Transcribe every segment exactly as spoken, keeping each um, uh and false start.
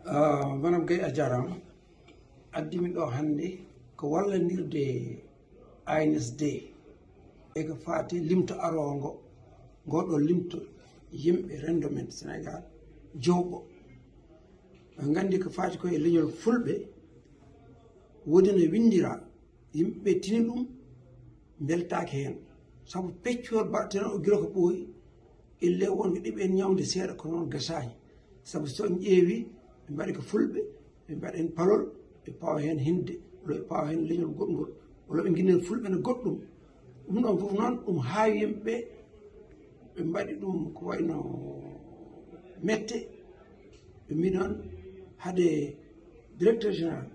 Ah, Madame Gaye, a jaaraama. Addi mi ɗo hannde ko wallandirde A N S D e ko faati limto aroongo, ngoo ɗoo limto yimɓe renndo men Senegaal jowɓo. En nganndi ko faati ko e leñol Fulɓe, woodi no winndiraa, yimɓe tini ɗum, mbeltaaki heen. Sabu peccol baɗten o gila ko ɓooyi, ille won ko ɗiɓi en ñawde seeɗa, kono noon gasaani. Sabu so en ƴeewi, ɓe mbaɗi ko Fulɓe, ɓe mbaɗi heen palol, ɓe pawa heen hinde, walla ɓe pawa heen leñol goɗngol, walla ɓe nginden Fulɓe no goɗɗum. Ɗum ɗoon fof noon, ɗum haawi yimɓe, ɓe mbaɗi ɗum ko wayno mette. Ɓe mbi noon, hade directeur général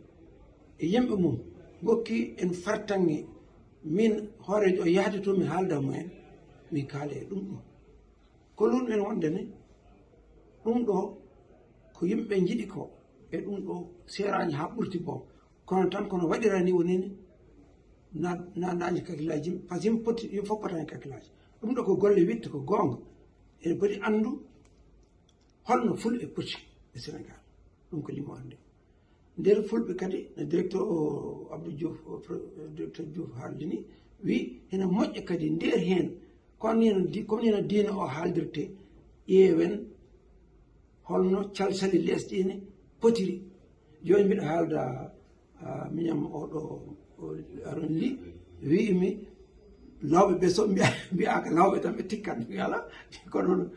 e yimɓe mum ngokki en fartaŋŋe, min hooreejo o yahde to, mi haalda mo en, mi kaala e ɗum ɗo. Ko ɗum en wonde ne, ɗum ɗo ko yimɓe njiɗi ko, e ɗum ɗo seeraani haa ɓurti bo. Kono tan kono waɗira ni woni ni, na, na, naani kakkillaaji, par ce que yimɓe poti, yimɓe fof potaani kakkillaaji. Ɗum ɗo ko golle witte, ko goonga. Eɗen poti anndu holno Fulɓe poti e Senegaal. Ɗum ko limo hannde. Nder Fulɓe kadi, no directeur o, Abdou Diouf, o, pro-, directeur Diouf haaldini, wi hena moƴƴa kadi nder heen, kono ni no di-, comme ni no diina o haaldirte, ƴeewen holno calsali lesɗe ene potiri. Jooni mbiɗa haalda, ah, miñam oɗo, o, Aron Ly, wiimi, lawɓe ɓe so mbiya, mbiyaaka lawɓe tan ɓe tikkat, mi ala. Kono noon,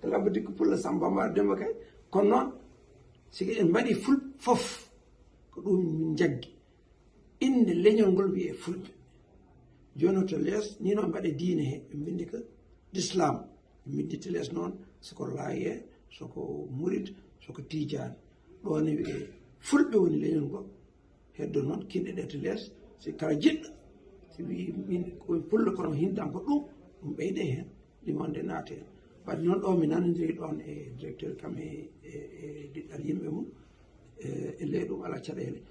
ko labba dikko pulla Samba Mara Demba kay. Kono noon, sike en mbaɗi Fulɓe fof, ko ɗum min njaggi. Innde leñol ngol wiyee Fulɓe. Jooni to lees, ni noon mbaɗe diine he, ɓe mbindi ko l'islam. Ɓe mbindi to lees noon, soko laaye, soko murit, soko tiijaan. Ɗo ne wiyee Fulɓe woni leñol ngol. Heddo noon kinɗe ɗe to lees, si kala jiɗɗo, si wii min ko pullo kono hinɗam ko ɗum, ɗum ɓeyde heen, limonde naate heen. Wadde noon ɗo mi nanondiri ɗoon e directeur kam e, e, e diɗɗal yimɓe mum, e, e ley ɗum alaa caɗeele.